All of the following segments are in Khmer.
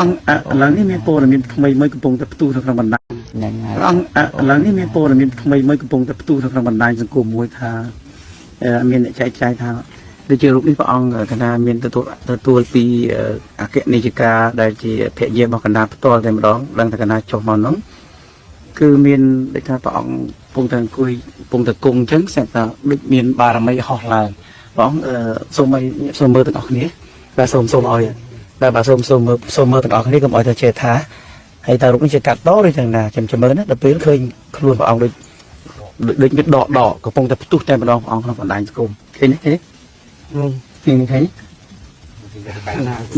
អង្គឥឡូវនេះមានព័ត៌មានថ្មីមួយកំពុងតែផ្ទុះនៅក្នុងបណ្ដាញ ហ្នឹងហើយ អង្គឥឡូវនេះមានព័ត៌មានថ្មីមួយកំពុងតែផ្ទុះនៅក្នុងបណ្ដាញសង្គមមួយថាមានអ្នកចែកចាយថាដូចជារូបនេះព្រះអង្គកណាមានទទួលពីអគ្គនាយិកាដែលជាភរិយារបស់កណាផ្ទាល់តែម្ដងដឹងថាកណាចុះមកនោះគឺមានដូចថាព្រះអង្គកំពុងតែអង្គុយកំពុងតែគង់អញ្ចឹងស្រាប់តែដូចមានបារមីហោះឡើងព្រះអង្គសូមឲ្យសូមមើលទាំងអស់គ្នាបាទសូមសូមឲ្យបាទបាទសូមសូមមើលសូមមើលទាំងអស់គ្នាកុំឲ្យតែចេះថាហើយតើរូបនេះជាកាត់តឬយ៉ាងណាចាំចាំមើលណាដល់ពេលឃើញខ្លួនព្រះអង្គដូចដូចមានដកដកកំពុងតែផ្ទុះតែម្ដងព្រះអង្គក្នុងបណ្ដាញសង្គមឃើញទេឃើញឃើញ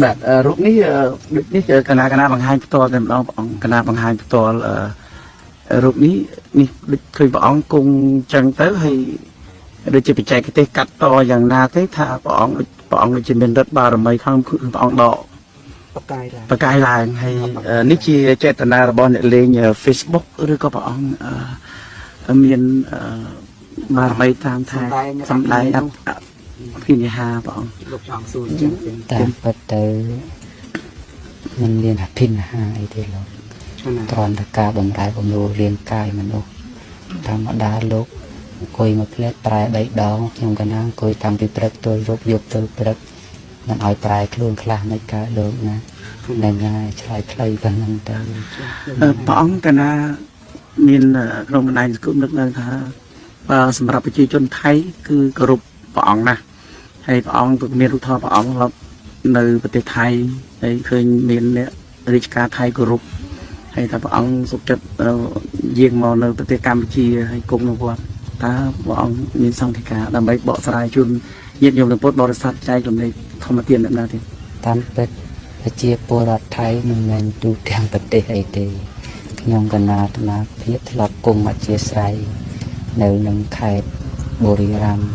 បាទរូបនេះដូចនេះកណាកណាបង្ហាញផ្ទាល់តែម្ដងព្រះអង្គកណាបង្ហាញផ្ទាល់រូបនេះនេះដូចឃើញព្រះអង្គគង់ចឹងទៅហើយដូចជាបច្ចេកទេសកាត់តយ៉ាងណាទេថាព្រះអង្គដូចព្រះអង្គដូចជាមានរិទ្ធបារមីខាងព្រះអង្គដក បកាយឡើង បកាយឡើងហើយនេះជាចេតនារបស់អ្នកលេង Facebook ឬក៏ព្រះអង្គមានបារមីតាមថែសំដែងអភិនិហាព្រះអង្គ លោកចង់សួរអញ្ចឹងទេ តាមពិតទៅมันមានអភិនិហាអីទេលោក ណា គ្រាន់តែការបំរែបំរួលរាងកាយមនុស្សធម្មតាលោកអង្គុយមួយភ្លែតប្រែ3ដងខ្ញុំកណាអង្គុយតាំងពីព្រឹកទល់យប់យប់ទល់ព្រឹកមិនឲ្យប្រែខ្លួនខ្លះមិនកើតលោកណាហ្នឹងហើយឆ្លើយខ្លីប៉ុណ្្នឹងទៅ ព្រះអង្គកណាមានក្នុងបណ្ដាញសង្គមនឹកឡើងថាបើសម្រាប់ប្រជាជនថៃគឺគោរពព្រះអង្គណាស់ហើយព្រះអង្គក៏មានរូបថតព្រះអង្គឡប់នៅប្រទេសថៃហើយឃើញមានអ្នករាជការថៃគោរពហើយថាព្រះអង្គសុខចិត្តយាងមកនៅប្រទេសកម្ពុជាហើយគង់នៅវត្តតើព្រះអង្គមានសង្ឃិកាដើម្បីបកស្រាយជូនញាតិញោមទាំងពុទ្ធបរិស័ទចែករំលែកធម្មទានអ្នកណាទេ តាមពិតប្រជាពលរដ្ឋថៃមិនមែនទូទាំងប្រទេសអីទេខ្ញុំកណាអាត្មាភាពធ្លាប់គង់អធិស្ឋាននៅនឹងខេត្តបុរីរមย์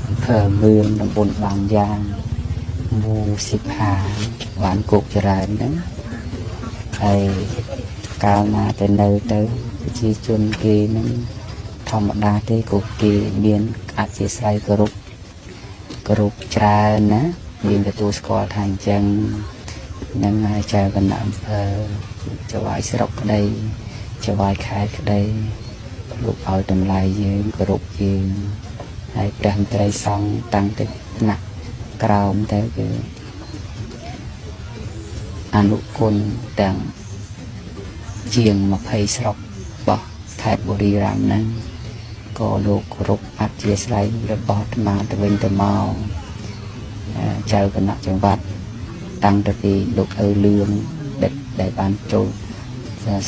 អំភើមឿងតំបន់បាងយ៉ាងមូ15បានគោកច្រើនហ្នឹងហើយកាលណាទៅនៅទៅប្រជាជនគេហ្នឹងធម្មតាទេក៏គេមានអធិស្ឋានគោរពគោរពច្រើនណាយើងទទួលស្គាល់ថាអញ្ចឹងហ្នឹងហើយចៅគណៈអំភើចៅឲ្យស្រុកក្តីចៅឲ្យខេត្តក្តីលោកឲ្យតម្លៃយើងគោរពយើងហើយព្រះមន្ត្រីសង្ឃតាំងពីថ្នាក់ក្រោមទៅគឺអនុគុណទាំងជាង20ស្រុករបស់ខេត្តបុរីរមย์ហ្នឹងក៏លោកគោរពអធិស្ឋានរបស់អាត្មាទៅវិញទៅមកចៅគណៈចង្វាត់តាំងទៅពីលោកឪលឿងដែលបានចូល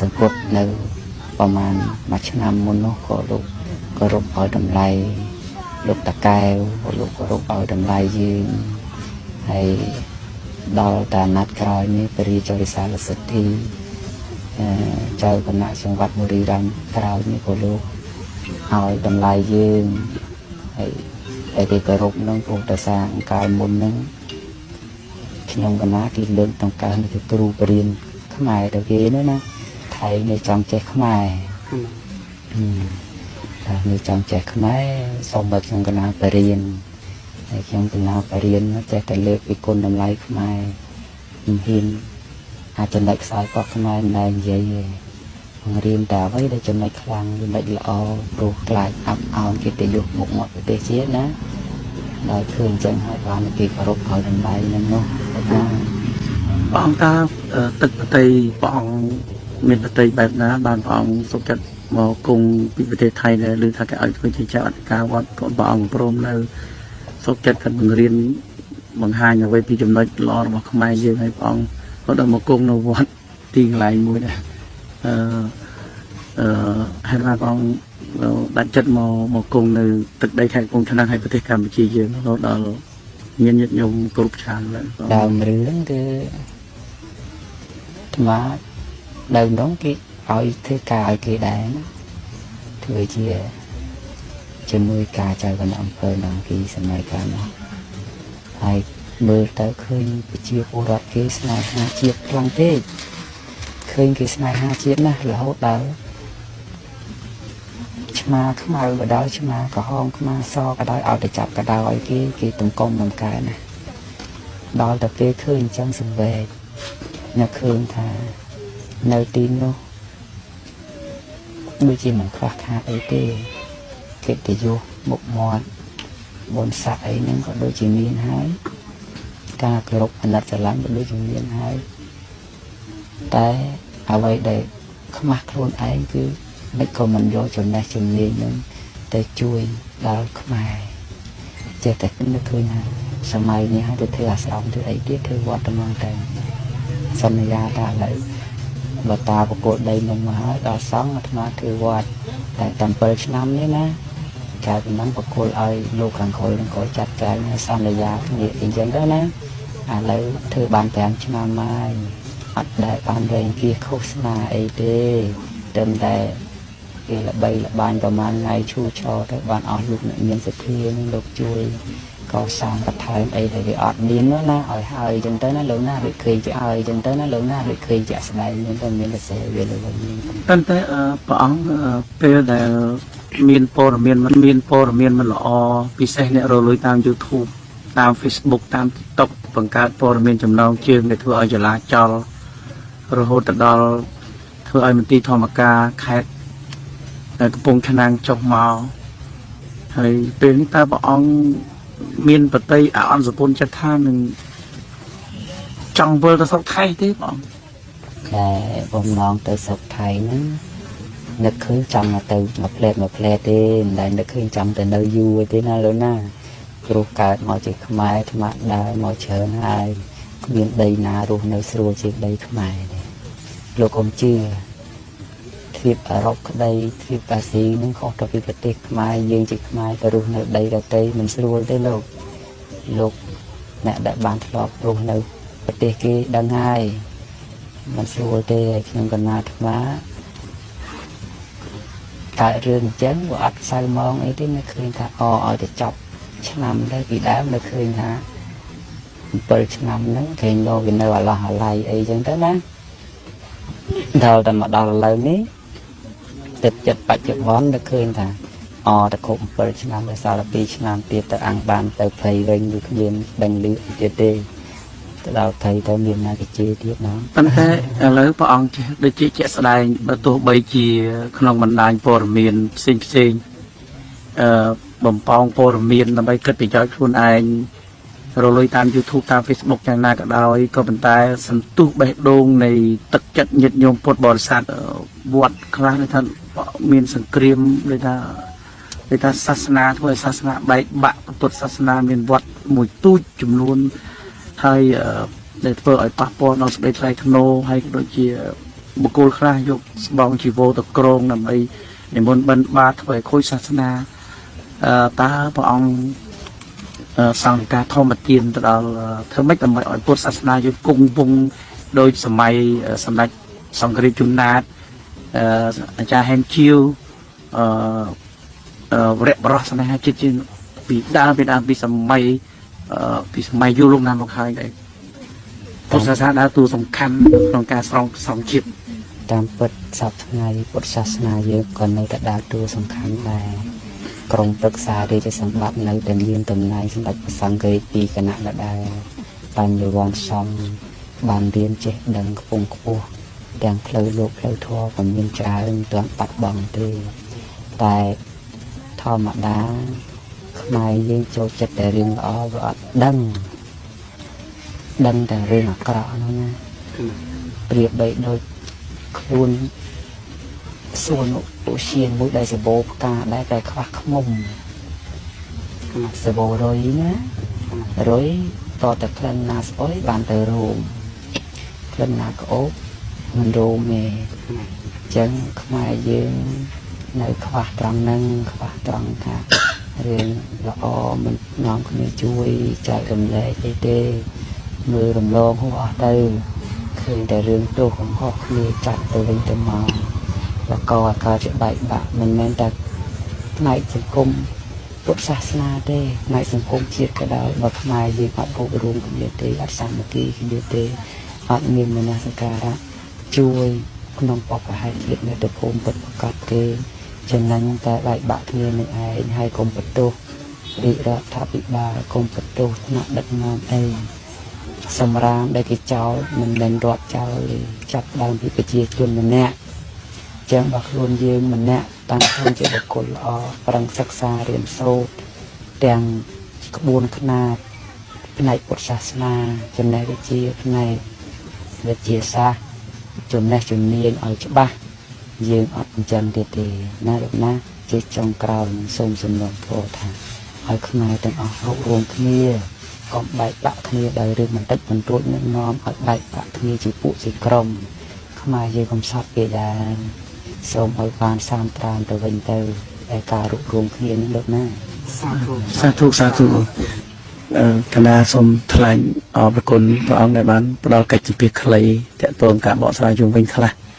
សង្គតនៅប្រហែលមួយឆ្នាំមុននោះក៏លោកគោរពឲ្យតម្លៃលោកតាកែវក៏លោកគោរពឲ្យតម្លៃយើងហើយដល់តាណាត់ក្រោយនេះព្រះរាជរិសាលសិទ្ធិចៅគណៈចង្វាត់បុរីរមย์ក្រោយនេះក៏លោកឲ្យតម្លៃយើងហើយតែគេគោរពនឹងព្រោះតែសារកាលមុននឹងខ្ញុំកណាគេលើកតង្កើងទៅគ្រូបរៀនខ្មែរទៅគេនោះណាថៃនេះចង់ចេះខ្មែរតែនេះចង់ចេះខ្មែរសូមឲ្យខ្ញុំកណាបរៀនហើយខ្ញុំកណាបរៀនចេះតែលើកពីគុណតម្លៃខ្មែរមិនហ៊ានអាចចំណុចខ្សោយរបស់ខ្មែរមិនដែលនិយាយទេបង្រៀនតែអ្វីដែលចំណុចខ្លាំងចំណុចល្អព្រោះខ្លាចអាប់អោនកិត្តិយសមុខមាត់ប្រទេសជាតិណាដល់ឃើញអញ្ចឹងហើយបានគេគោរពឲ្យតម្លៃនឹងនោះណា ព្រះអង្គតើទឹកបតីព្រះអង្គមានបតីបែបណាបានព្រះអង្គសុខចិត្តមកគង់ពីប្រទេសថៃដែលឮថាគេឲ្យធ្វើជាចៅអធិការវត្តក៏ព្រះអង្គព្រមនៅសុខចិត្តគាត់បង្រៀនបង្ហាញអ្វីពីចំណុចល្អរបស់ខ្មែរយើងហើយព្រះអង្គក៏ដល់មកគង់នៅវត្តទីកន្លែងមួយដែរអឺអឺហេតុថាព្រះអង្គដាច់ចិត្តមកគង់នៅទឹកដីខេត្តកំពង់ឆ្នាំងហើយប្រទេសកម្ពុជាយើងរហូតដល់មានញាតិញោមគ្រប់ច្រើនឡើងព្រះអង្គ ដើមរឿងគឺអាត្មាដើមដងគេឲ្យធ្វើការឲ្យគេដែរណាធ្វើជាជាមួយការចៅគណៈអំពើដល់គេសម័យកាលនោះហើយមើលទៅឃើញប្រជាពលរដ្ឋគេស្នេហាជាតិខ្លាំងពេកឃើញគេស្នេហាជាតិណាស់រហូតដល់ឆ្មាខ្មៅក៏ដោយឆ្មាក្រហមឆ្មាសក៏ដោយឲ្យតែចាប់ក៏ដោយឲ្យគេគេតម្កុំតម្កែណាដល់តែគេឃើញអញ្ចឹងសង្វេគ នៅឃើញថានៅទីនោះដូចជាមិនខ្វះខាតអីទេកិត្តិយសមុខមាត់បុណ្យស័ក្តិអីហ្នឹងក៏ដូចជាមានហើយការគោរពអាណិតស្រឡាញ់ក៏ដូចជាមានហើយតែអ្វីដែលខ្មាស់ខ្លួនឯងគឺមិនក៏មិនយកចំណេះជំនាញហ្នឹងទៅជួយដល់ខ្មែរចេះតែនឹកឃើញថាសម័យនេះហើយទៅធ្វើអាស្រមធ្វើអីទៀតធ្វើវត្តហ្មងតែសន្យាថាឥឡូវបើតាប្រកួតដីនំមកហើយដល់សង្ឃអាត្មាធ្វើវត្តតែតាម7ឆ្នាំនេះណាកាលពីហ្នឹងប្រគល់ឲ្យលោកខាងក្រោយនឹងក្រោយចាត់ចែងសន្យាគ្នាអីចឹងទៅណាឥឡូវធ្វើបាន5ឆ្នាំហើយអត់ដែលបានរែងគៀសឃោសនាអីទេត្រឹមតែគេល្បីល្បាញប្រហែលថ្ងៃឈូឆរទៅបានអស់លោកអ្នកមានសទ្ធានឹងលោកជួយកសាងបន្ថែមអីដែលវាអត់មាននោះណាឲ្យហើយចឹងទៅណាលោកណាដូចឃើញជាឲ្យចឹងទៅណាលោកណាដូចឃើញជាក់ស្ដែងមានតែមានសរសេរវាលើវិញ ប៉ុន្តែព្រះអង្គពេលដែលមានព័ត៌មានមានព័ត៌មានមិនល្អពិសេសអ្នករកលុយតាម YouTube តាម Facebook តាម TikTok បង្កើតព័ត៌មានចំណងជើងដែលធ្វើឲ្យចលាចលរហូតទៅដល់ធ្វើឲ្យមន្ទីរធម្មការខេត្តដែលកំពង់ឆ្នាំងចុះមកហើយពេលនេះតើព្រះអង្គមានបតីអអន់សពុនចិត្តថានឹងចង់វិលទៅស្រុកថៃទេព្រះអង្គ ដែលបំណងទៅស្រុកថៃហ្នឹងនឹកឃើញចង់ទៅមួយផ្លែតមួយផ្លែតទេមិនដែលនឹកឃើញចង់ទៅនៅយូរទេណាលោកណាព្រោះកើតមកជាខ្មែរអាត្មាដើរមកច្រើនហើយគ្មានដីណារស់នៅស្រួលជាងដីខ្មែរទេលោកកុំជឿទ្វីបអឺរ៉ុបក្តីទ្វីបអាស៊ីនឹងខុសទៅពីប្រទេសខ្មែរយើងជាខ្មែរទៅរស់នៅដីដទៃមិនស្រួលទេលោកលោកអ្នកដែលបានធ្លាប់រស់នៅប្រទេសគេដឹងហើយមិនស្រួលទេហើយខ្ញុំកណាអាត្មាកើតរឿងអញ្ចឹងវាអត់សៅម៉ងអីទេនៅឃើញថាអឲ្យទៅចប់ឆ្នាំទៅពីដើមនៅឃើញថា7ឆ្នាំហ្នឹងគេលោកវានៅអាឡោះអាឡៃអីចឹងទៅណាដល់តែមកដល់ឥឡូវនេះទឹកចិត្តបច្ចុប្បន្ននៅឃើញថាអទៅគ្រប់7ឆ្នាំទៅសល់តែ2ឆ្នាំទៀតទៅអាំងបានទៅភ័យវិញវាគ្មានដឹងលឺអីទៀតទេទៅដល់ភ័យទៅមានណាគេជេរទៀតណា ប៉ុន្តែឥឡូវព្រះអង្គចេះដូចជាជាក់ស្ដែងបើទោះបីជាក្នុងបណ្ដាញព័ត៌មានផ្សេងផ្សេងអឺបំពងព័ត៌មានដើម្បីគិតប្រយោជន៍ខ្លួនឯងរកលុយតាម YouTube តាម Facebook យ៉ាងណាក៏ដោយក៏ប៉ុន្តែសន្ទុះបេះដូងនៃទឹកចិត្តញាតិញោមពុទ្ធបរិស័ទវត្តខ្លះដូចថាមានសង្គ្រាមដូចថាដូចថាសាសនាធ្វើឲ្យសាសនាបែកបាក់ពុទ្ធសាសនាមានវត្តមួយទូចចំនួនហើយដែលធ្វើឲ្យប៉ះពាល់ដល់សេចក្តីថ្លៃថ្នូរហើយក៏ដូចជាបុគ្គលខ្លះយកស្បង់ជីវរទៅក្រងដើម្បីនិមន្តបិណ្ឌបាតធ្វើឲ្យខូចសាសនាតើព្រះអង្គសង្ឃការធម្មទានទៅដល់ធ្វើម៉េចដើម្បីឲ្យពុទ្ធសាសនាយើងគង់វង្សដោយសម័យសម្ដេចសង្ឃរាជជំណាតអាចារ្យហែមជាវអឺវរៈបរោះស្នេហាជាតិជាពីដើមពីដើមពីសម័យពីសម័យយូរលង់ណាស់មកហើយដែរពុទ្ធសាសនាដើរតួសំខាន់ក្នុងការស្រង់សងជាតិ តាមពិតសប្តាហ៍ថ្ងៃពុទ្ធសាសនាយើងក៏នៅតែដើរតួសំខាន់ដែរក្រុមប្រឹក្សារាជសម្បត្តិនៅតែមានតំណែងសម្ដេចព្រះសង្ឃរាជពីរគណៈដដែលបញ្ញវន្តសង្ឃបានរៀនចេះដឹងខ្ពង់ខ្ពស់ទាំងផ្លូវលោកផ្លូវធម៌ក៏មានច្រើនមិនទាន់បាត់បង់ទេតែធម្មតាខ្មែរយើងចូលចិត្តតែរឿងល្អវាអត់ដឹងដឹងតែរឿងអាក្រក់នោះណាប្រៀបបីដូចខ្លួនសួនឧទ្យានមួយដែលសម្បូរផ្កាដែរតែខ្វះខ្មុំសម្បូររុយណារុយតតែក្លិនណាស្អុយបានទៅរោមក្លិនណាក្អូបមិនរោមទេអញ្ចឹងខ្មែរយើងនៅខ្វះត្រង់ហ្នឹងខ្វះត្រង់ថារឿងល្អមិននាំគ្នាជួយចែករំលែកអីទេមើលរំលងហួសអស់ទៅឃើញតែរឿងទោសកំហុសគ្នាចាត់ទៅវិញទៅមកបកឲ្យកើតជាបែកបាក់មិនមែនតែផ្នែកសង្គមពុទ្ធសាសនាទេផ្នែកសង្គមជាតិក៏ដោយបើខ្មែរយើងអត់រួបរួមគ្នាទេអត់សាមគ្គីគ្នាទេអត់មានមនសិការៈជួយក្នុងបព្វហេតុជាតិមាតុភូមិពិតប្រាកដទេចំណេញតែបែកបាក់គ្នានឹងឯងហើយកុំបន្ទោសរាជរដ្ឋាភិបាលកុំបន្ទោសថ្នាក់ដឹកនាំអី សម្រាមដែលគេចោលមិនមែនរត់ចោលទេចាប់ដើមពីប្រជាជនម្នាក់ចឹងបើខ្លួនយើងម្នាក់តាំងខ្លួនជាបុគ្គលល្អប្រឹងសិក្សារៀនសូត្រទាំងក្បួនខ្នាតផ្នែកពុទ្ធសាសនាចំណេះវិជ្ជាផ្នែកវិទ្យាសាស្ត្រចំណេះជំនាញឲ្យច្បាស់យើងអត់អញ្ចឹងទៀតទេណាលោកណាជាចុងក្រោយសូមសំណូមពរថាឲ្យខ្មែរទាំងអស់រួបរួមគ្នាកុំបែកបាក់គ្នាដោយរឿងបន្តិចបន្តួចនឹងនាំឲ្យបែកបាក់គ្នាជាពួកជាក្រុមខ្មែរយើងកំសត់គេដែរសូមឲ្យបានសាមត្រានទៅវិញទៅតែការរួបរួមគ្នានេះលោកណា សាធុ សាធុសាធុអឺកណ្ដាសូមថ្លែងអរព្រគុណព្រះអង្គដែលបានផ្ដល់កិច្ចសម្ភារខ្លីតកតងការបកស្រាយជុំវិញខ្លះ។